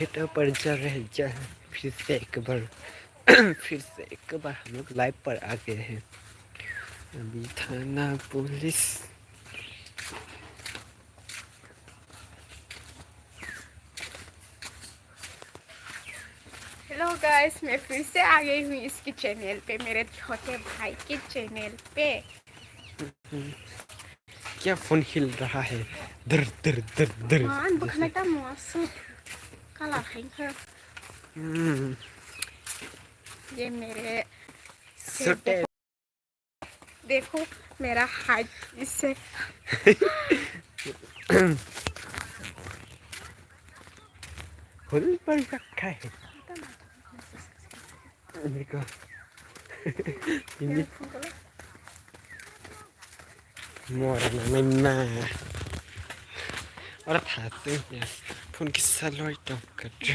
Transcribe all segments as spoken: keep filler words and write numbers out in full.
खेतों पर जा रहे जा, फिर से एक बार, फिर से एक बार हम लोग लाइव पर आ गए हैं। अभी थाना पुलिस। हेलो गाइस, मैं फिर से आ गई हूँ इसके चैनल पे, मेरे छोटे भाई के चैनल पे। क्या फोन हिल रहा है? दर दर दर दर। मान बखना का मौसम काला है। हम्म। ये मेरे छोटे। देखो मेरा हाइट इससे। फुल पर रखा है। देखो। Ini. Mora na na na. Ora thatu ya. Phone kisa loi tong katu.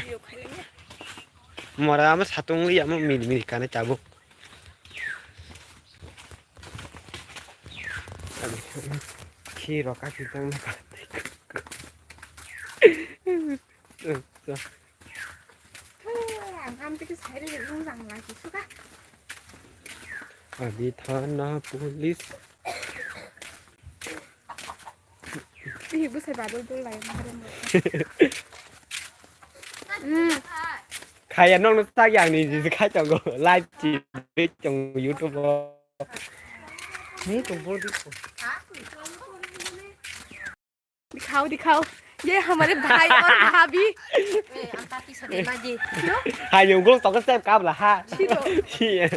Mora ama satung li ama mil mil kana tabuk. Khi ro ka khi tang. Ang ham tiki sai ri lung lang la ki suka. Abi thana police. Ih, bu sai badal dul lai ma ro ma. Hmm. Khaya nong no sa yang ni ji khai tong go live ji be tong YouTube o. Ni tong bor di ko. दिखाओ, दिखाओ। ये हमारे भाई और भाभी। ए, ang tati sa de ma di. Hai yung gong tong step kap la ha. Sino? Iya.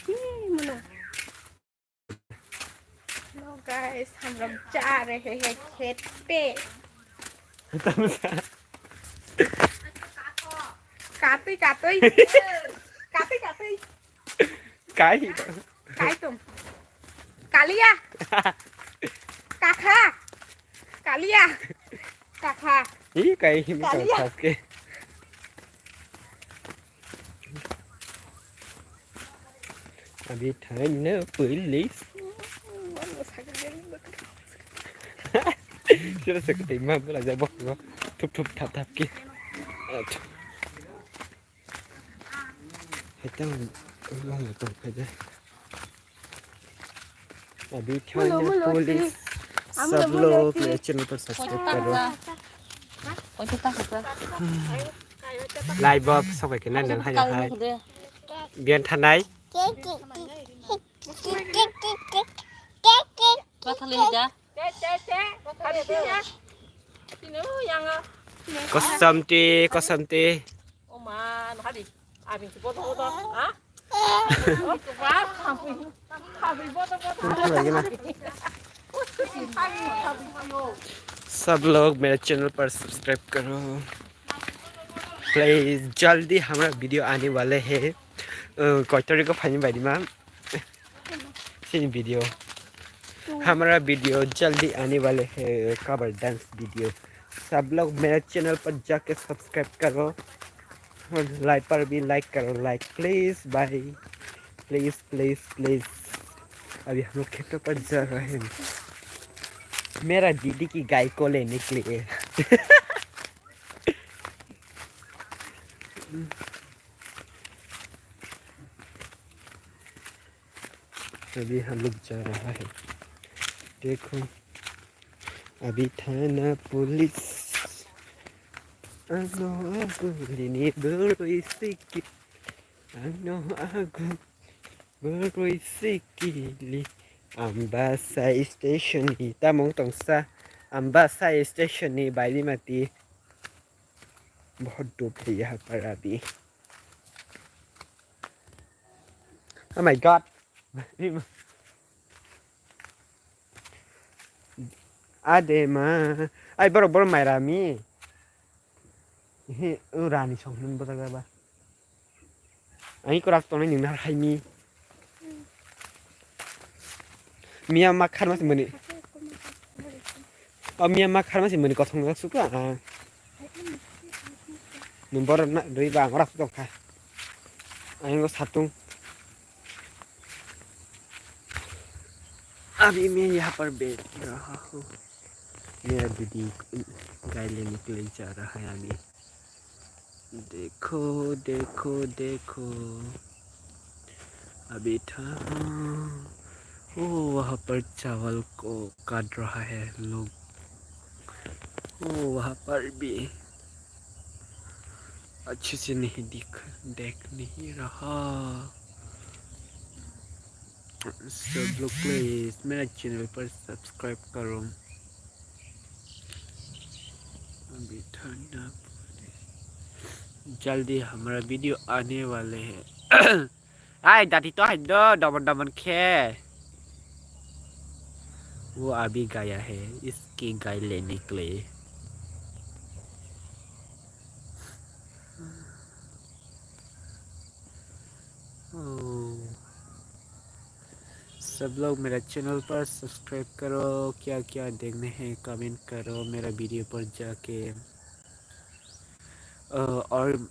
Ih, mana? Hello guys, हम लोग जा रहे हैं खेत पे। Katui, katui. Katui, katui. Kai. Kai tum. Kalia. Kakha. Kalia. Kakha. Ih, kai ini Kalia. Kakha ke. Abi thana police. Sila sakti ma bela jabo. Thup thup thap thap ki. Hetang wng tong khe de. Abi thana police. Sab log mere channel par subscribe karo. Live up sokai kena nang hai hai. Bian thanai. Kosam ti, kosam ti. सब लोग मेरे चैनल पर सब्सक्राइब करो प्लीज। जल्दी हमारा वीडियो आने वाले हैं। कई तारीख को फाइनल बारी मा। Sini video. Hamara video jaldi aane wale hai, cover dance video. Sab log mere channel par jaake subscribe karo. Aur live par bhi like karo, like please bhai. Please, please, please. Abhi hum log kheton par ja rahe hain. Mera didi ki gai ko lene ke liye. अभी हम लोग जा रहा है। देखो, अभी थाना police. Ano ago lini boroi siki. Ano ago boroi sikili. Ambasa station ni tamong tongsa. Ambasa station ni baidi mati. बहुत धूप है यहाँ पर अभी। Oh my God. Ade ma. Ai borok borok mairami. He, rani song nun bota gaba. Ani korak tongnai nini har haini. Miya ma kharma se mani. O miya ma kharma se mani kothong jak sukha. Nung borok na rwi ba ang ora sukha. Ang satung. Abhi main yaha par baith raha hu. मेरा दीदी गाय लेने के लिए जा रहा है अभी। देखो, देखो, देखो, अभी था। ओ, वहाँ पर चावल को काट रहा है लोग। ओ, वहाँ पर भी अच्छे से नहीं दिख, देख नहीं रहा। सब लोग प्लीज मेरा चैनल पर सब्सक्राइब करो। अभी ठंडा, जल्दी हमारा वीडियो आने वाले हैं। Ai, dati to hai do, doman doman khe. वो अभी गया है, इसकी गाय लेने के लिए। ओ। सब लोग मेरा चैनल पर सब्सक्राइब करो, क्या क्या देखने हैं कमेंट करो मेरा वीडियो पर जाके। अ, और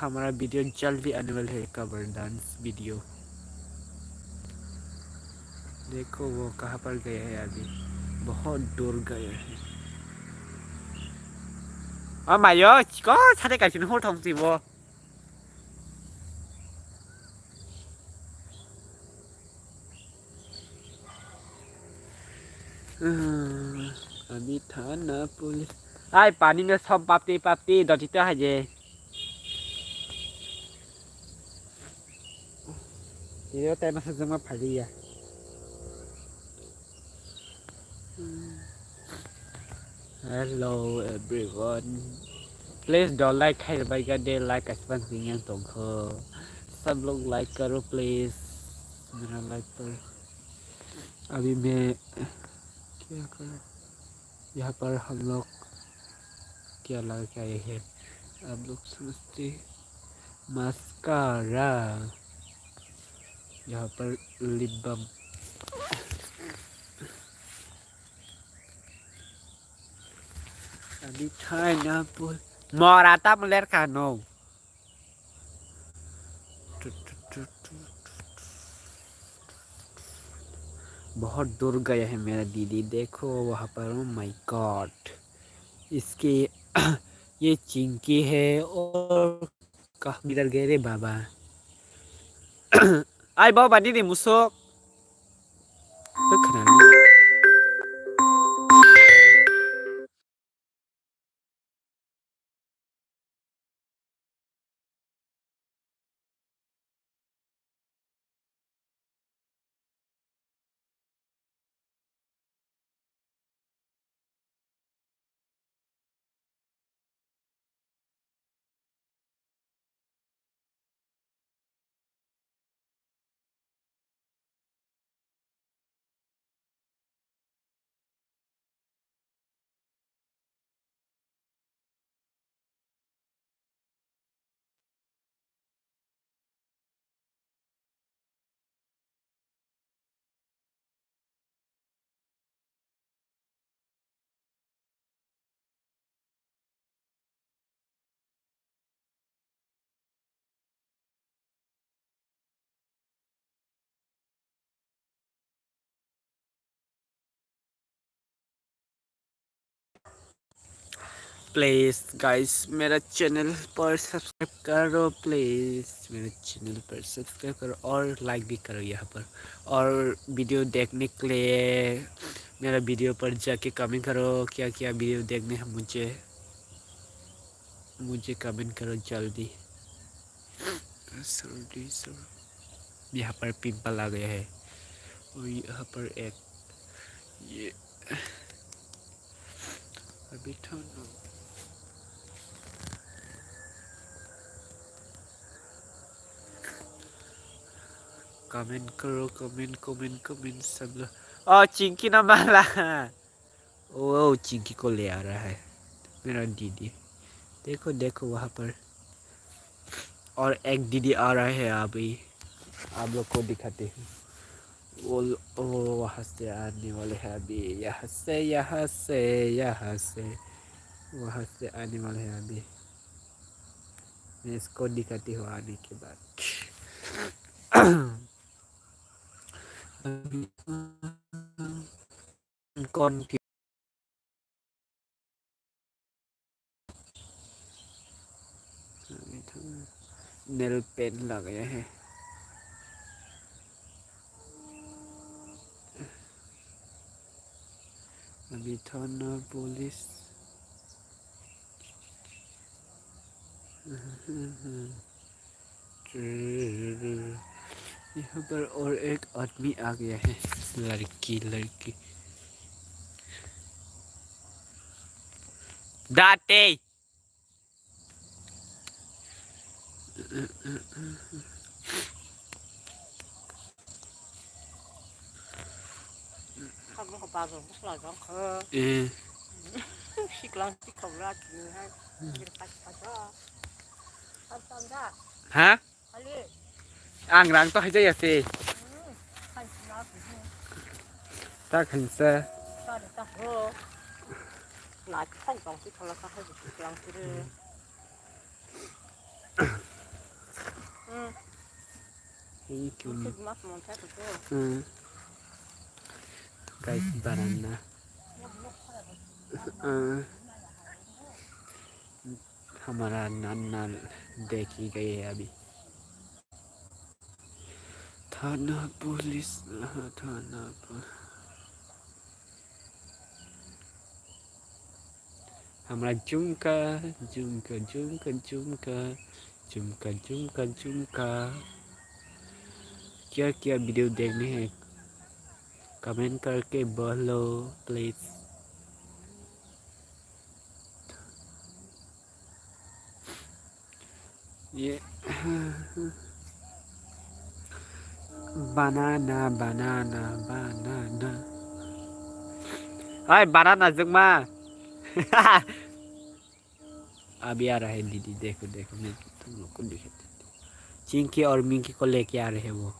हमारा वीडियो जल्दी आने वाला है, कवर डांस वीडियो। देखो वो कहाँ पर गया है अभी, बहुत दूर गया है। Oh my god, chiko sate kaisini hor thong si bo. अभी थाना police. Ai pani no som papti papti doti to haje. Iyo tai masa jama phaliya. Hello everyone. Please do like, khai bai ga de like aspan sing yang tong kho. Sab log like karo please. Mera like par. Abhi main kya kar? Yahan par hum log kya laga ke aaye hain? Aap log samajhte? Mascara. Yahan par lip balm. Abhi thai na pul. Mora ta muler ka no. बहुत दूर गया है मेरा दीदी, देखो वहाँ पर। Oh my god, इसके ये चिंकी है और कहाँ किधर गए रे बाबा? Ai, bawa bani ni musuk. Please guys, मेरा चैनल पर सब्सक्राइब करो, प्लीज मेरा चैनल पर सब्सक्राइब करो और लाइक भी करो यहाँ पर। और वीडियो देखने के लिए मेरा वीडियो पर जाके कमेंट करो, क्या क्या वीडियो देखने हैं मुझे, मुझे कमेंट करो जल्दी। सॉरी सर, यहाँ पर पिंपल आ गया है और यहाँ पर एक ये अभी ठंड। कमेंट करो, कमेंट, कमेंट, कमेंट सब लोग। ओ चिंकी ना माला। ओ चिंकी को ले आ रहा है मेरा दीदी। देखो, देखो वहाँ पर। और एक दीदी आ रहा है अभी, आप लोग को दिखाते हैं। वो, वो वहाँ से आने वाले हैं अभी, यहाँ से, यहाँ से, यहाँ से, वहाँ से आने वाले हैं अभी। मैं इसको दिखाती हूँ आने के बाद। अभी कौन नेल पेंट लगाया है। अभी थाना पुलिस। यहाँ पर और एक आदमी आ गया है, लड़की, लड़की। दाते। Kha bwkha bazar bwsla jang kha. Eh. Siklang sikla wla chini hai. Kiri kach kach. Tam tam da. Ha? Kali. Ang rang to haja ya se. Hmm. Khan sila kuhu. Ta khan sa. Ta ta ho. Na khong tong sikla ka hai siklang kiri. Hmm. Thank you. Guys, banana. Uh, हमारा नाना देखी गए अभी। थाना पुलिस, हाँ, थाना पुलिस। हमरा झुमका, झुमका, झुमका, झुमका, झुमका, झुमका। क्या क्या वीडियो देखने हैं, कमेंट करके बोलो please. Ye. Banana, banana, banana. Hai, banana jwkma. Abi a rahe didi, dekho, dekho, main tum log ko dikhe. Chinky aur Minky ko leke aa rahe wo.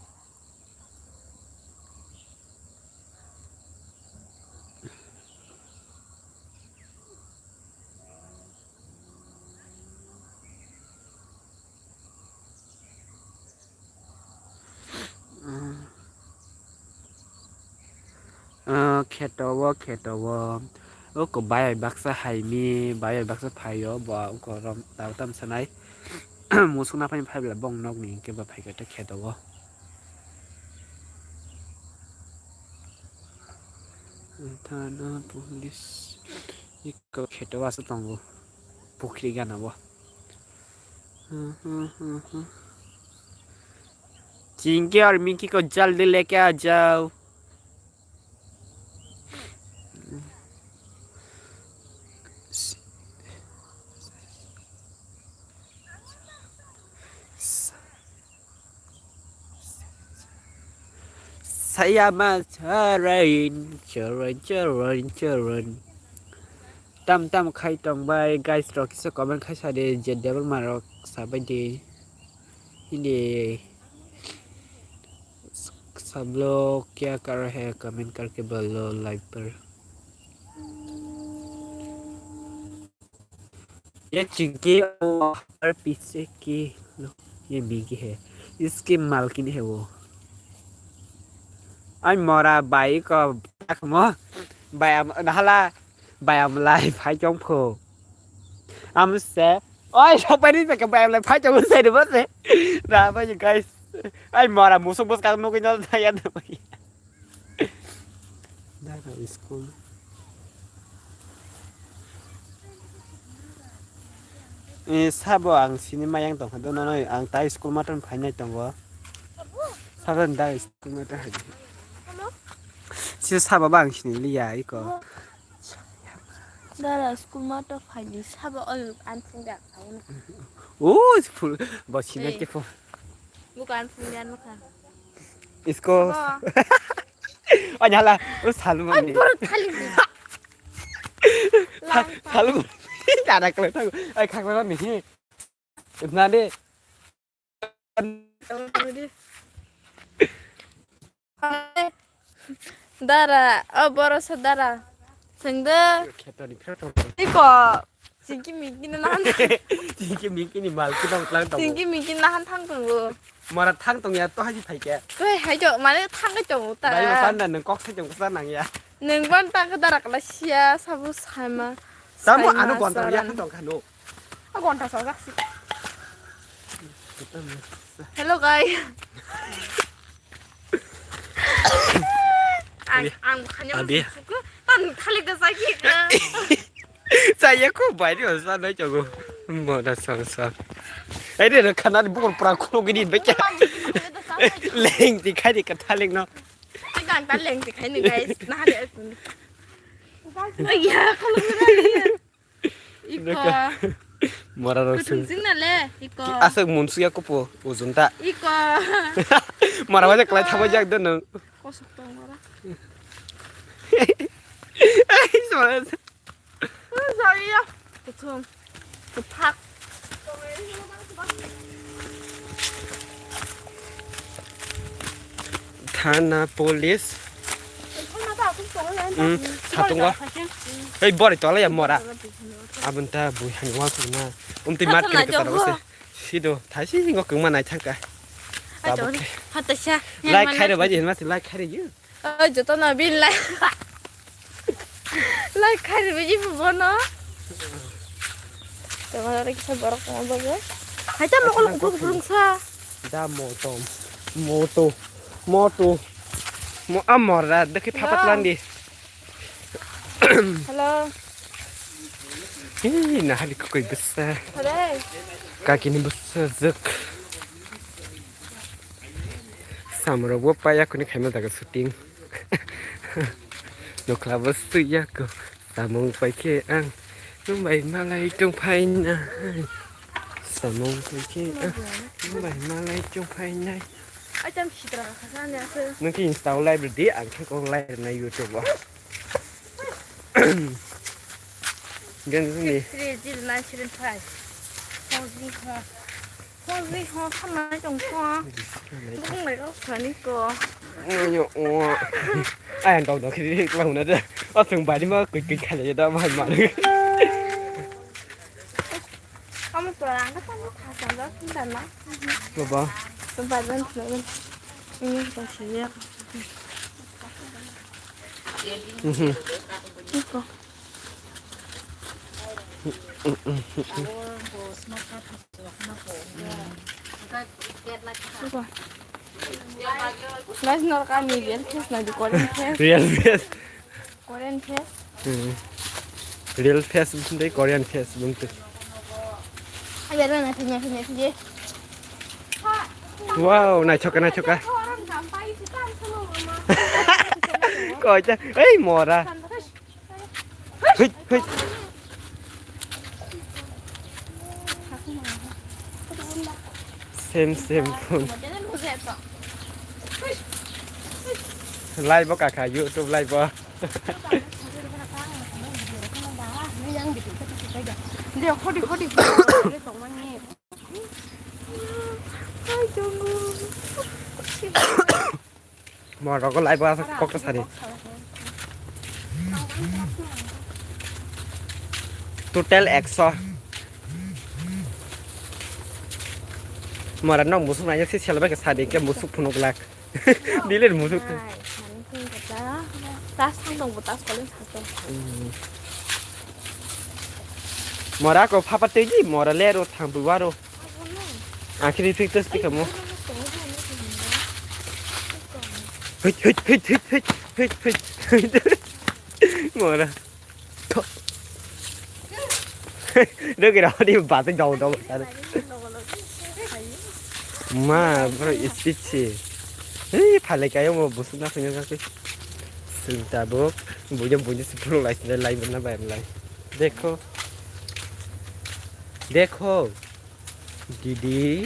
Ah, kheto o, kheto o. O ko bai bai baksa hai mi, bai bai baksa phai o, bo ungko rom tao tam sanai. Musuk na phai phai bela bong nok ni hingke ba phai khe te kheto o. Thana police. Iko kheto o aswk tongo. Pukhri gana o. Chinki और मिंकी को जल्दी लेके आ जाओ। Saya ma charain, charain, charain, charain. Tam tam khai tong bai, guys rok kisa comment khai sa de, je Debbarma rok sabai de. Hindi सब लोग क्या कर रहे हैं, कमेंट करके बोलो लाइव पर। ये चिंकी और पीछे की लो, ये मिंकी है, इसकी मालकिन है वो। Ai mora bai ko mo bai am nahala bai am lai phai chong pho. Am se oi so pai ni ka bai am lai phai chong se de bo se. Na bai guys. Ai mora musuk bus ka nugui no ya na bai. Dara school. Eh, sabo ang sini mayang tongkha dono noi, ang tai school maton phainai tongo. Sabo da school maton hai. Si sabo ba ang sini liya iko. Dara school maton phaidi sabo oi an phung da. Oh, school ba sini ke phung. Bukan phung da nokha. Isko. Abo. Oi, hala, o Salmo ni. Borok thali di. Salmo. Dada kala thago. Ai, khakla ni. Ibna de. Dara, o boro sa dara. Sengda. Khetoni pheto. Iko. Singki mingki na nahan. Singki mingki ni mal kita utlang tong. Singki mingki nahan thang tongo. Mara thang tong ya to haji phai kya. Koi hai jo mane thang kai tong uta. Bai ma panda nang kok sai tong sa nang ya. Nang ban ta ka dara kala sia sabu saima. Samu anu gonta ya tong kanu. A gonta sa jak si. Hello, guys. Ang, Abi. Ang khanya Abi. Suku, tan thalik da saki ka. Saya ko bai di sa na chogo. Mo da sa sa. Ai de khana di bukol pra khulo gidi be kya. Leng ti khai di ka thaleng no. Ang ta leng ti khai ni, guys. Na de. Ay ya, kalau Iko. Mora rok sung. Kutung sing na le, iko. Aswk mun suya kupu, ujun ta. Iko. Mora waja kelai thabo jak de nung. Kosok tong mora. Ai, mora. Sorry ya. Kutung. Kuthak. Thana police. Hmm, satungo. Hei, bori tola ya mora. Abun ta bui hani wa kuna. Umti mat kene kata se. Sido, thai si ngo kung ma nai thangka. Ai, tabuk sorry. Hata sha. Like khai re baji hin ma si like khai re yu. Oi, joto no bin lai. Lai khai rwbaiji bono. Tengah lagi kisa borok tengah bago. Hai ta mokol kuphur kuphur wngsa. Da moto. Moto. Moto. Mo amor da dekhi phapat landi. Hello. Hei, nahali kukui bwsa. Hello. Kakini bwsa juk. Samrok bo paya kuni khaima jaga shooting. Nokla bo suya ko. Samung pai khe ang. Nwng bai malai tong phaina. Samung pai khe ang. Nwng bai malai tong phaina. Ai tam sitra kha sa ne ase. Nwng khe Insta o live di, ang khe kok live na YouTube o. Gen ni. Three zero nine seven five. Four zero five. Hoi, hoi, thanai tong kho. Bung lai kok thani ko. Nyo, o. Ai, ang dok dok kiri kla huna de. O thung bari ma kui kui khale da mai ma. Kamu tuh orang kan kamu pasang dah, sudah lah. Baba. Tempat dan sudah. Ini kasih ya. Mhm. Iko. Guys, norok ani real face nai di, Korean face. Real face. Korean face. Hmm. Real face bumtwi Korean face bumtwi. Ayo, ayo, naithok, naithok, naithok, ye. Wow, naithok, naithok. Koita, ei mora. Hei, hei. Same, same phone. Live bo kakha, YouTube live bo. Morok lai ba kok ta sari. Total ekso. Mora nok musuk nai se sel ba ke sari ke musuk phunuk lak. Dilir musuk. Tas thang tong bo tas kolin thang tong. Mora ko phapa tei di mora lero thang bu waro. Akhiri fik tas pi kamo. Hit hit hit hit hit hit hit. Mora. Dogi rao di batik dau dau. Ma bro istichi. Hei phalai kayo mo busuk na singyo kakui. Sing tabuk bujo bujo sepuluh lai lai lai lai lai. Dekho. Dekho. Didi,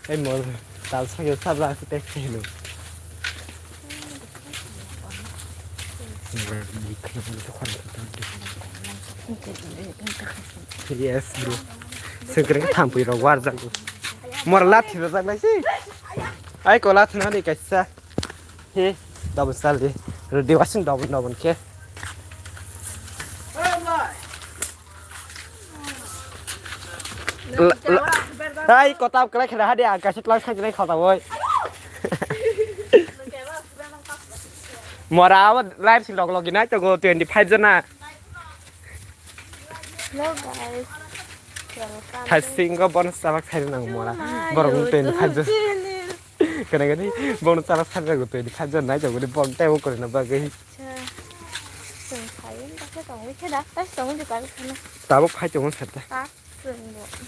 ai mor tal sangyo sabra aku tek seno. Yes, bro. Sengkring thampui rok warjak. Mor lathi rok jak lai si. Ai ko lathi na ni kaisa. He, double sal di. Rudi wasin double double ke. Hai, kota kelai kena hadi angka sit lang kajinai kota boy. Mora awat live si log log ginai to go twenty five jana. Hello guys. Thaisingo bono chalak sai nang mora. Borok twenty five jon. Kana gani bono chalak sai nang twenty five jon nai jagoni bok tei bo korina bagwi. Tabuk phai tongo sata.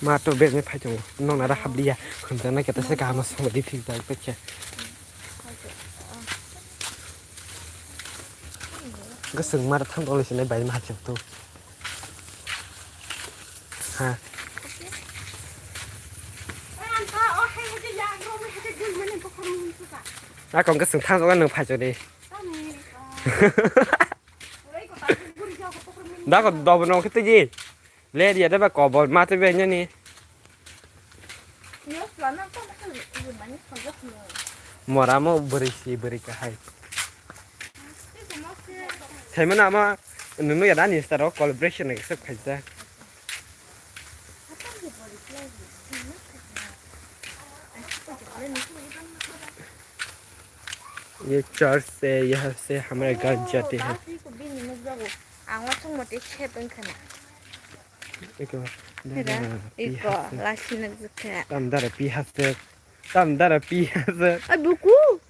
Ma to beni phai tongo. Nong nara habliya. Khunjana keta se kaham songdi phik bai pekya. Gosong mara thang dole sinai bai ma hachuk tu. Ha. Akong gosong thang dole nang phai chodi. Dako dobo nong kete ji. Le dia daba kobol ma te be nyani. Mora mo bwrwi si bwrwi kahai. Saimano ama nunu ya dani staro collaboration ni sak khaijak. ये चर्च से यहाँ से हमारे घर जाते हैं। Ang uansukmung twi se tongkha na. Iko, Hira, dara iko, pihaswk. Lachina jikha. Tam dara pihaswk. Tam dara pihaswk. Ai buku.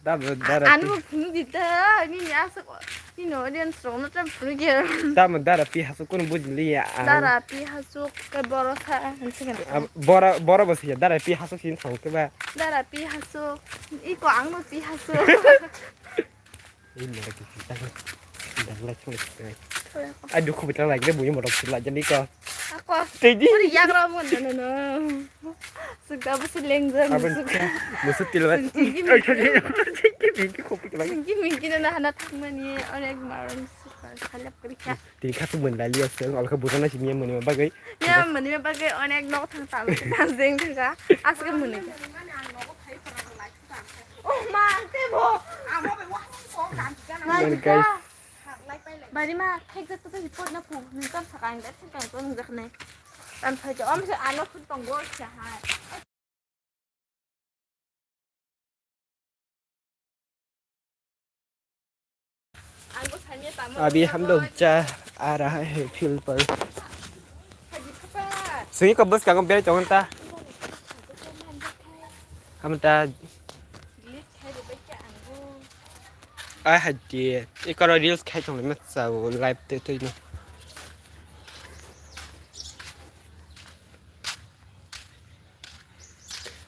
Tam dara. Anu phunuk di ta, nini aswk, nini audience rokno tam phunuk ya. Tam dara pihaswk, kunu bujiliya. Dara pihaswk, ke boro sa, hinsi kan. Boro, boro bo siya, dara pihaswk sin thong ke ba. Dara pihaswk, iko angno pihaswk. Ini lagi kita. Dang lai chong lai. Ai dukhu bitang lai gre buyi morok sila jadi ko. Ako. Tedi. Puri yagra mon no no. Suka besi lengjang. Abang suka. Musu tilwa. Singki mingki. Ai chong chong. Singki mingki kopi lagi. Singki mingki na hana thangmani onek maron suka khalap kri kya. Tini kha tu mwnlai liya se, alkha bujana sini ya mwnwi bagwi. Ya mwnwi bagwi onek nok thang tam thang jeng thang ka. Aske mwnwi. Oh ma, te bo. Mwnwi guys. Bari ma, thek jat tu report na pu, nung tam sakai nda thek jat tu nung jakne. Tan phai jo, om se ano khut tong go se hai. अभी हम लोग जा आ रहा है फील्ड पर। Sini ko bus kagum beri tongon ta. Kamu ta. Ai hadi, ikoro reels khai tong le matsa live te te no.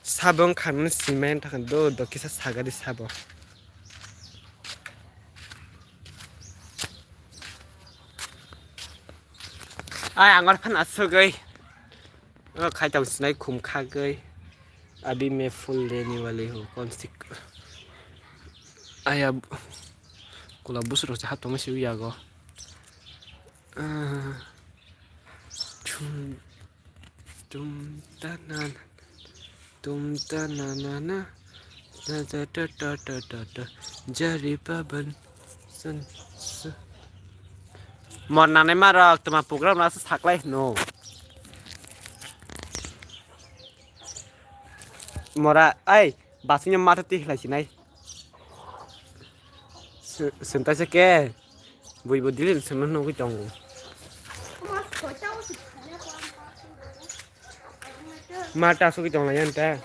Sabo wngkha nini simi wngkha do do kisa sagadi sabo. Ai angor phan asugwi. O khai tong sinai khum khagwi. Abi me phul lene wale ho kon sik. Aya kula busro cha hatong si yago. Ah. Chum. Tum ta na na, tum ta na na na, ta ta ta ta ta ta ta, jari paban san sa. Mor nanai ma rok tuma program rasa saklai no. Mora ai basingnya mata tih lai sinai. Sentai se ke. Bui bo dili sema nugui tongo. Ma ta sugui tong lai yan ta.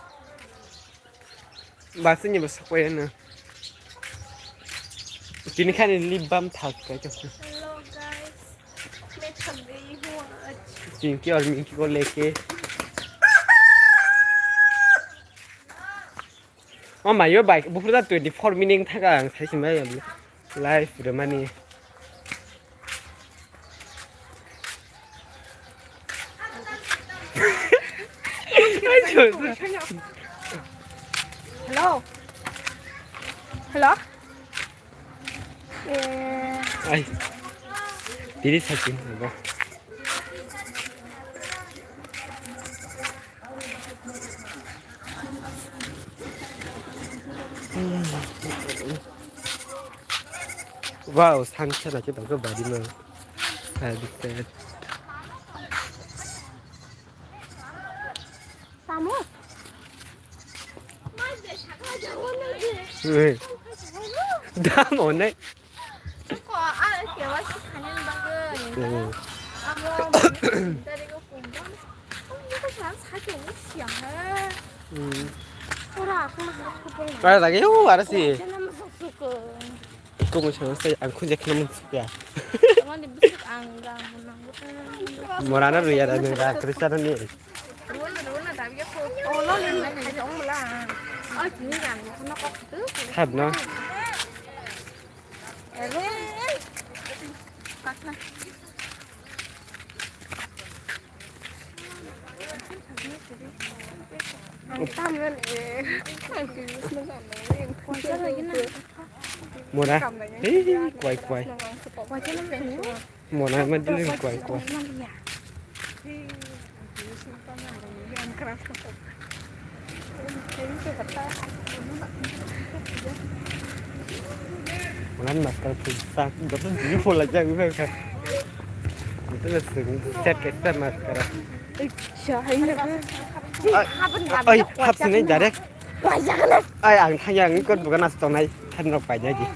Ba sini ba sakwa yan na. Tini khani lip balm thak kai ta. Hello guys. मैं थक गई हूँ आज। Pinky और मिंकी को लेके। Oh my, yo bai, buphuru da twenty four minute thaka ang sai simai live remani. Hello. Hello. Eh. Ai. Diri sakin ba. Wow, sunset aja tangkhe bari no. Sunset. Tamo? Eh. Tamo ne? Ko a ke wa si khanen bagwi. Hmm. Amo dari ko pungbo. Hmm. Ora, aku masuk ke. Ora lagi, uh, ada sih. Aku mau sama saya, aku jaket namun ya. Morana ru ya, dan nggak kerja nih. Hab no. Mora. Hei, kwai, kwai. Mona ma dili kwai, kwai. Mona maskara phul sak, joto jini phul lajak, wi phai kha. Itu lah sing, set ke set maskara. Ai, ai, hap sini direct. Ai, ang thang yang ikut bukan nasi tongnai, than rok paina ji.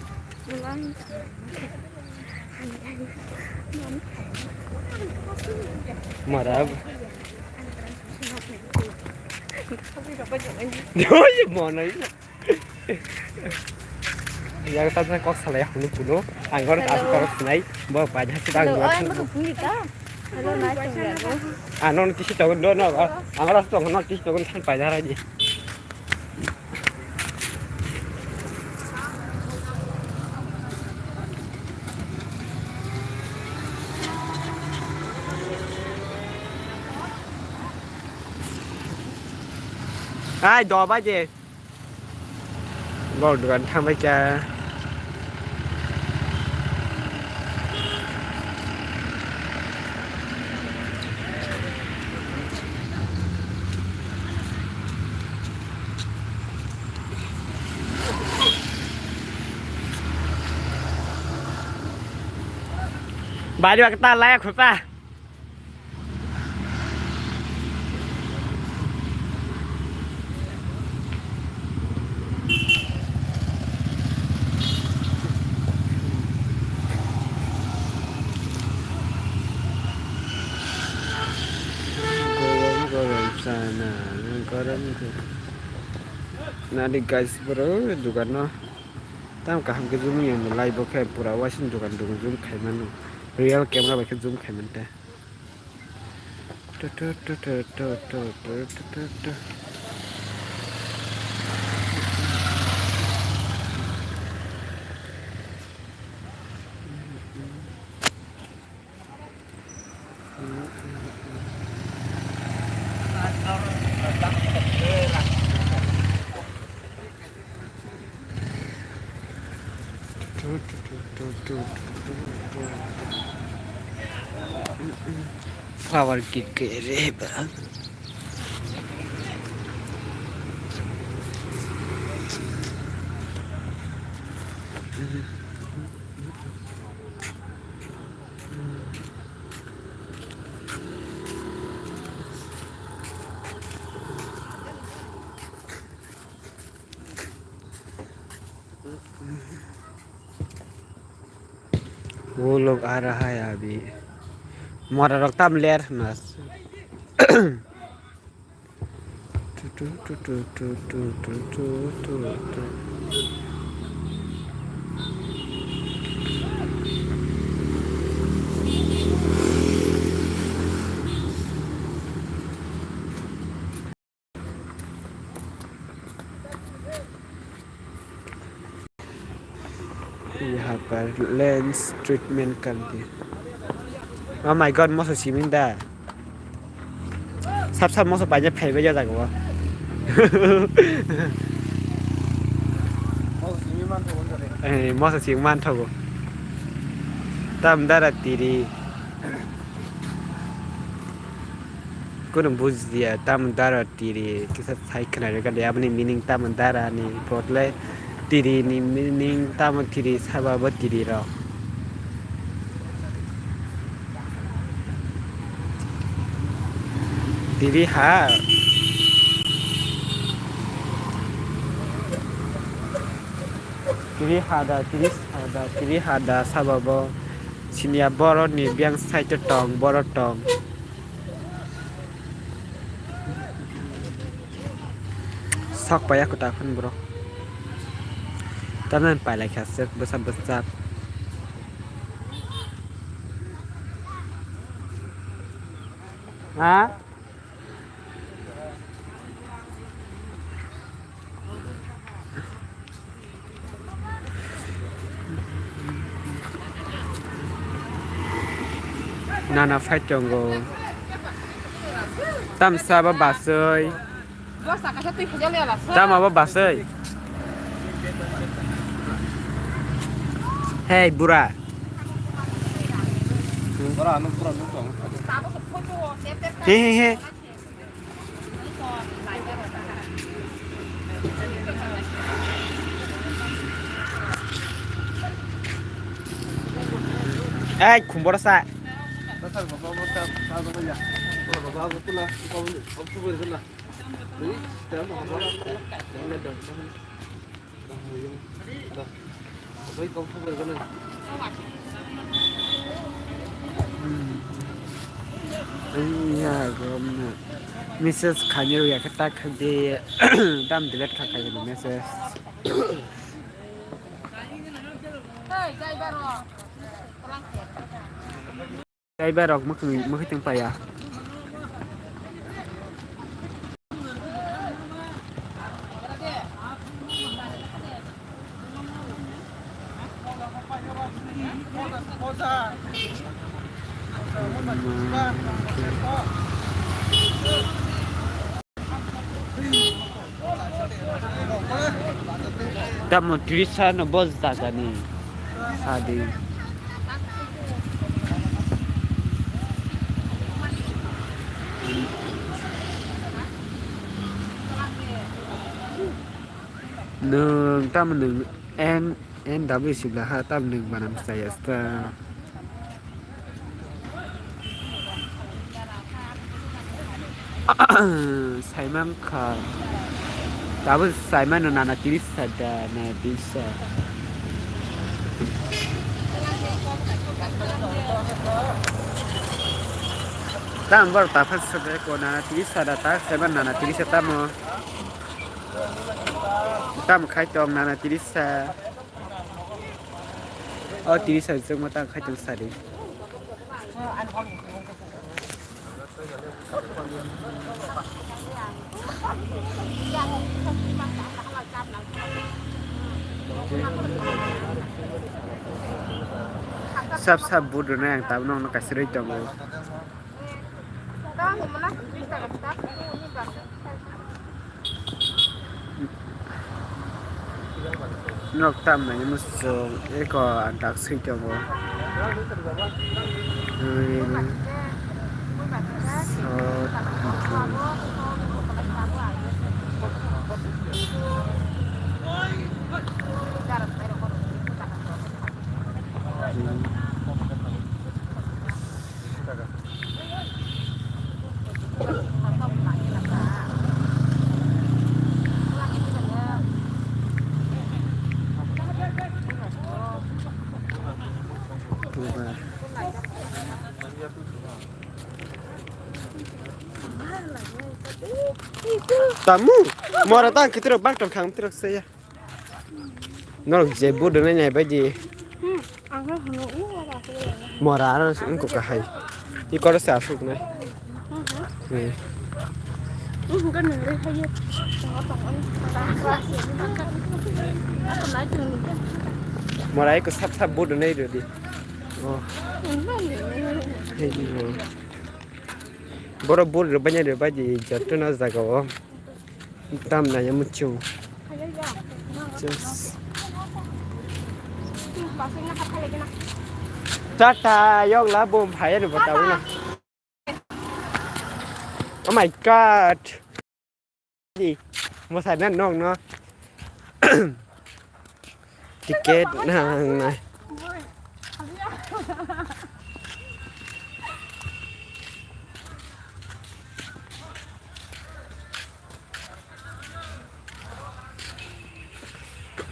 Mara. Oi, mona. Yang tadi kok salah ya, hulu puno. Angor tak kok sinai, bo banyak sudah. Hello, angor. Oi, aku punya kah? Hello, nice to meet you. Ano kisi tahu, no, no. Angor asal tahu, no, kisi tahu, than paina aja. Ai, do baje. Bol dukan thangbai kha. Bari ba kata laya khupa. Gorom gorom chana, gorom gorom. Nadi guys, boro dugan no. Tam kaham khe zoom ya, live bo khe pura wasing dugan dugan zoom khai mano. Real camera bai khe zoom khai mante. Power kick re ba. वो लोग आ रहा है अभी। Mora rok tam ler hwna. यहाँ पर lens treatment कर दिया। Oh my God, moso siming da. Sab sab moso paina phaibai ya jago. Eh, moso siming man thogo. Tam dara tiri. Kono bujdia, tamo dara tiri, kisa sai khwna rwgadi, aboni meaning tamo dara ni, botle tiri ni meaning tamo, tiri saba bo tiri rok. Tiri ha. Tiri hada, tiri hada, tiri hada saba bo. Siniya borok ni biyang side o tong, borok tong. Sok paya kwtal phano borok. Tamni pailai kha sek bwsa bwsa. Ha? Nana phai tongo. Tamsa ba basui. Tama ba basui. Hey, bura. Bura, ano bura, ano tong. He, he, he. Ei, khumboro sa. Message khainai rwya khe tak khe de dam delete kha khainai message. Driver rok mwkhwtwng, mwkhwtwng paya. Tamo tris sano bo jagani sadi. Nwng tamo nwng N, N W sibla ha, tamo nwng banam chaya sta. Saiman kha. Tabuk saimano nana tris sa da, nana tris sa. Tamo borok ta phas sa de ko nana tris sa da, ta saiman nana tris sa tamo. Tamo khai tong nana tris sa. O tris sa jwng ma tang khai tong sari. Sab sab budrwnai ang tabuk nokno kaisa rwi tongo. Nok tam nai muchung eko dak sui tongo. Tamu, mora tang kitirok bak tong khang tirok saya. Norok je budrwnai nai bai di. Hmm, ang khe hwnwi oro aswk. Mora aro wngkha kahai. I koro se aswk nai. Hmm. Hmm. Hmm, hwnkhe nwng rwi phaiwi. Mora eko sap sap budrwnai rw di. Oh. Hmm, hmm. Hey, oh. Borok budrwnai rw bai di jotono jaga o. Tam nai muchung. Just. Tata, yok la bom phai ani bota wina. Oh my God. Di, mo sai na nok no. Ticket nang nai.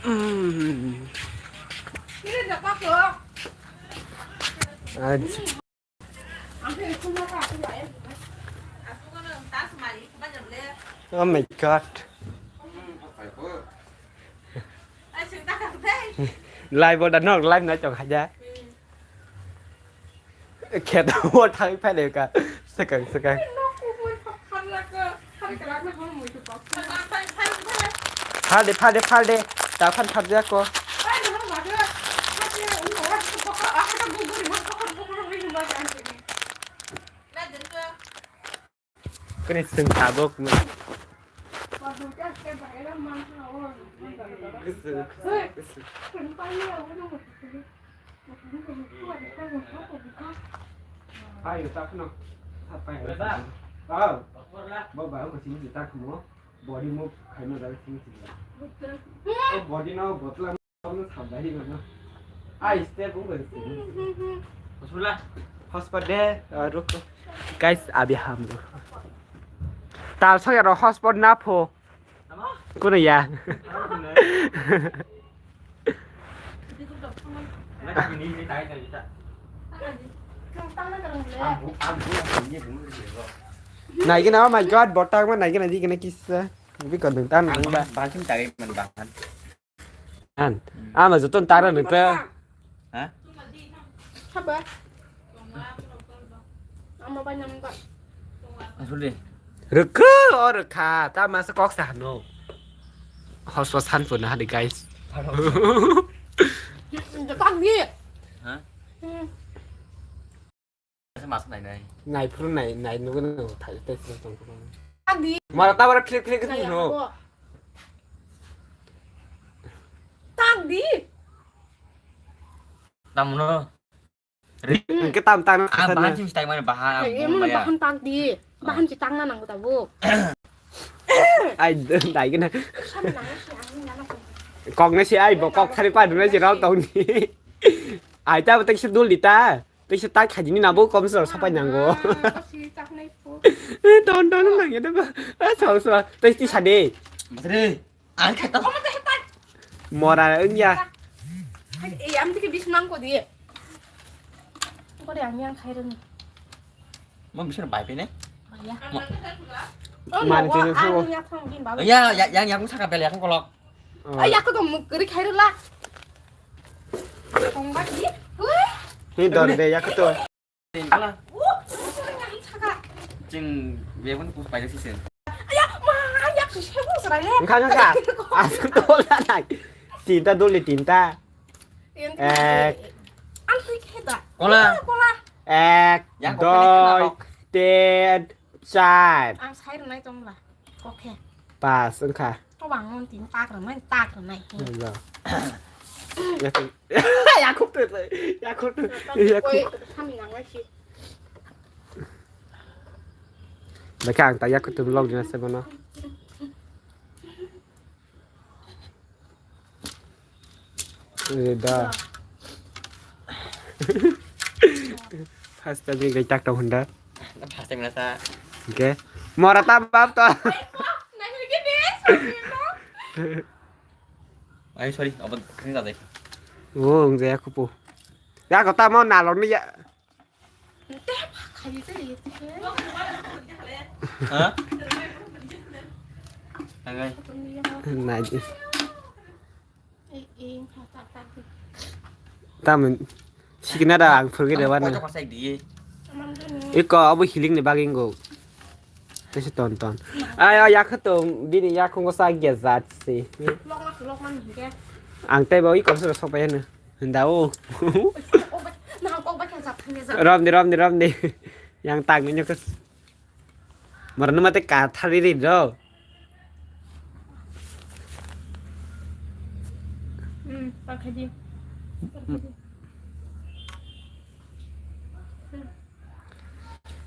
Mm. Aj. Oh my God. Live order no, live na chong haja. Kheto thang phai le ka. Sakang sakang. Phal de, phal de, phal de. Ta phan phal de ko. Kini sing tabuk. Ayo, tak no. Aw. Bo ba ko sing tak mo. Body move khai no da sing sing. O body no botla no tham da hi no. Ai step o. Hospital. Hospital de, ah, ruk. Guys, abi ham. Tal so ya ro hospital na pho. Kuno ya. Naigina, oh my God, botang ma naigina, naigina kisa. Bi kon dun tan nang ba. Bangsin tari man bang. An. Ama joton tara nang ta. Ha? Haba. Ama ba nyam ba. Asuli. Rwkha, o rwkha, ta masa kok sa hano. Hos hos han puna hadi, guys. Jepang di. Ha? Hmm. Masa nai nai. Nai phuru nai, nai nugo nang thai tai sini tong tong. Tang di. Mara ta bara klik klik klik no. Tang di. Tamuno. Engke tam tang. Ah, bahan sing stai mane bahan. Emon bahan tang di. Bahan si tang na nang tabu. Ai dai gana. Kok na si ai bo kok thari pa dun si rau tong ni. Ai ta bo tek si dul di ta. Tei se tak khaidi ni nabo kom se sapai nango. Ton ton nang ya ba. A so so. Tei ti sade. Masri. Ang khato. Mora wngya. Ei am tike bis nang ko di. Ko de ang yang khai rani. Mo bisir bai pe ne? Ya. Man tini ang ya thang bin baba. Ya ya yang yang saka bel yang kolok. Ay, aku tuh mau kiri khairul lah. Tongba di. Wih. Ni dor de yak to. Wah, sering yang saka. Jing bebon kus pai sih sen. Ay, ma, ay, aku sih mau serai. Engka engka. Aku to la nai. Tinta dulu tinta. Ek. Ang sih kita. Kola. Kola. Ek. Yang kau doi. Ten. Char. Ang sai rwnai tong la. Kokhe. Pas wngkha. Kobang wng tin tak rwnai, tak rwnai. Wngkha. Yakhuk tu, yakhuk tu, yakhuk. Koi thani nang lai si. Bekha ang ta yakhuk tu vlog dina se bono. Eh, da. First time ni gaitak tong hunda. First time nasa. Oke. Mora ta bab to. Ay, sorry. Apa kering tadi? Oh, ang jaya kupu. Ya, kota mau nalon ni ya. Ha? Naji. Tamun sikna da ang phurgi da wana. Iko abo healing ni bagwi ngo. Tesi ton ton. Ayo yakha to bini yakhungo sa gejat si. Ang tei bo iko sura sokpai hanu. Hunda o. Nang kok ba kya jat thang ya jat. Rom di, rom di, rom di. Yang tang ni nyok. Mar numa te ka thari ri do. Hmm, pakai di. Pakai di.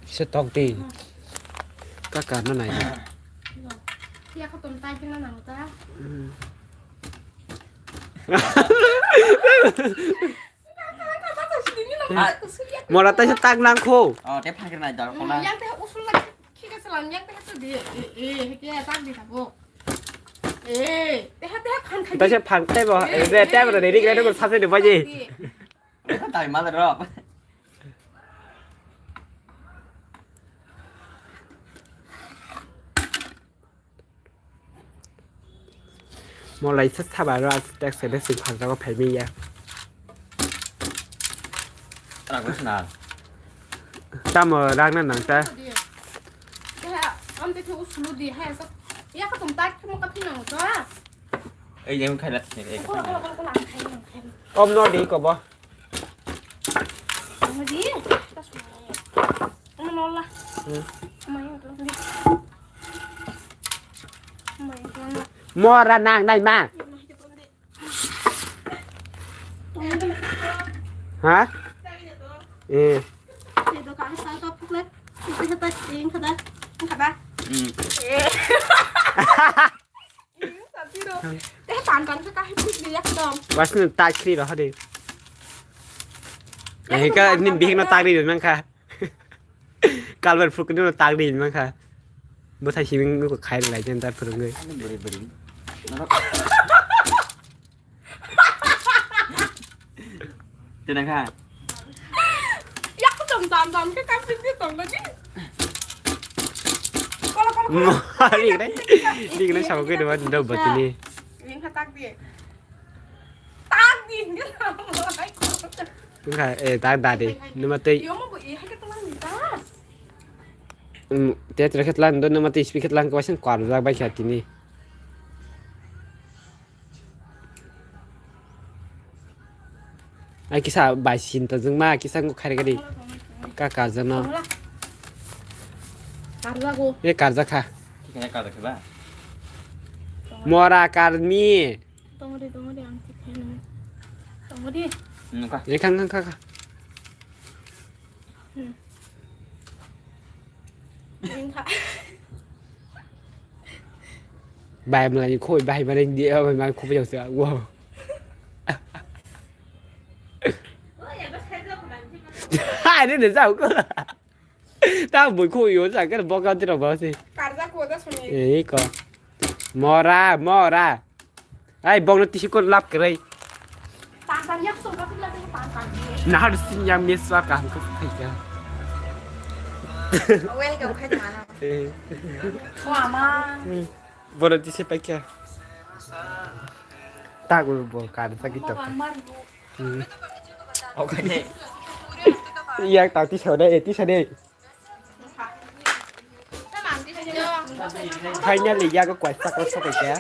Kisa tok di. Ka ka na nai. Ya ko ton tai kena nang ta. Mora tai tak nang kho. Oh, te phakir nai dor kona. Yang te usul lagi kika selam yang te tu di. Eh, eh, ya tak di tabo. Eh, te te phan khai. Tai se phan tai bo. Eh, te te bo ri ri ko sa se de baje. Tai mal ro. Molai sa saba ro as tek se de sing phan jago phai mi ya. Tamo rang na nang ta. Amte ke usulu di hai sa. Ya ka tum tak mo ka pinang to. Ei, yang khai lat sini, ei, khai lat. Om no di ko bo. Om di. Om no la. Hmm. Om yang to di. Om yang to la. Mora nang nai ma. Ha? Eh. Hmm. Wasni tak khri roh de. Hika ni bihik no tak ri man kha. Kalbar phukni no tak ri man kha. Bwthai siming ko khai lai jen ta phurungwi. Buri buri. Tenang kha. Yak tong tam tam ke kam pin ke tong lagi. Kolo kolo kolo. Rik nai, rik nai sao ke dewa do batini. Ring kha tak di. Tak di. Tungkha, eh, tak da de. Numa tei. Yo mo bo eh hake tong ni ta. Hmm, te tre khetlan do numa tei speed khetlan ko wasin kar jak bai kha tini. Ai kisa bai sinta jwngma kisa wngkha khairi gari. Ka karjano. Karjago. E karjakha. Kisa karjakha ba? Mora karmi. Tongodi, tongodi, ang tikhaino. Tongodi. Nungkha. E khang khang khang. Hmm. Nungkha. Bai mlai khoi bai mlai di bai mlai khoi jang sa. Wow. Hai ni ne jao ko. Ta bui khoi yo sa ka bok ka tiro ba si. Karja ko da suni. E ko. Mora, mora. Ai bok no tisi ko lap krai. Tan tan yak so ka pila tan tan. Nahar sin yang mes wa ka ko khai ka. Welcome khai mana. Eh. Wah ma. Boro tisi paikha. Tago bo kar sagi to. Hmm. Okay. Yak ta tisa de, tisa de. Finally yago kwai sak sok ya.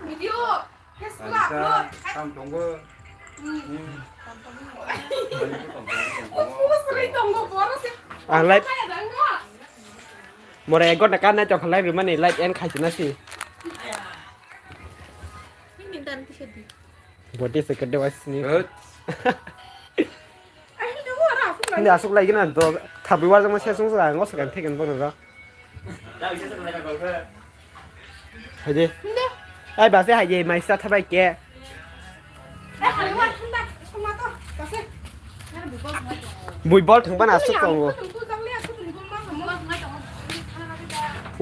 Video. Kaisa kam tongo. Hmm. Ang live. Mora ek ghonta kan nai tong kha live rwmani live end khai tongna si. Body se kede wasi ni. Ni asuk lai gina do thabwi warjak ma se sung sa ngo sa kan theken bono ro. Haide. Ai base haide mai sa thabai ke. Bui bol thang bana asuk tongo.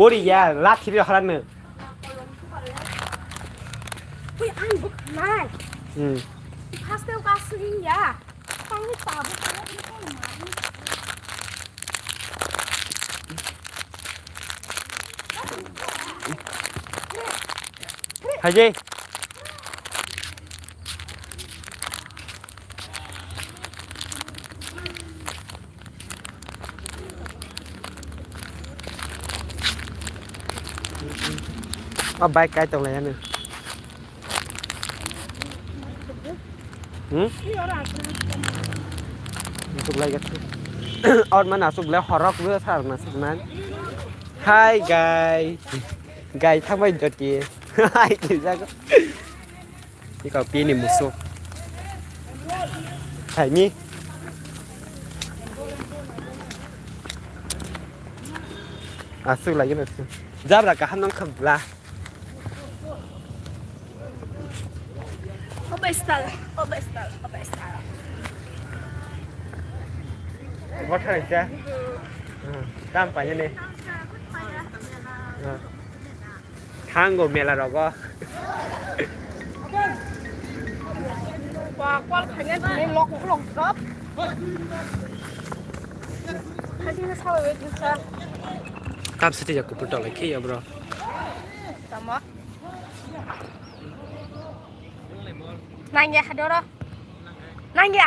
Ori ya la thiri haran ne. Ui ang buk nai. Hmm. First time ka sui ya. Haji. O bike kai tong lai ano. Hmm? Asuk lai gati. Or man asuk lai horok le sar na sik man. Hi guys. Guys, thang bai joti. Hi ki jago. Iko pini musu. Hai mi. Asuk lai gati. Jabra kaham nang khabla. Oba style, oba style, oba style. What is that? Tam pa ne. Thango mela rogo. Ba kwal khanya thani lok lok gap. Khadi na sawa we thasa. Kam sati jak kupur tolai khiya bro. Tama. Nangya hadoro. Nangya.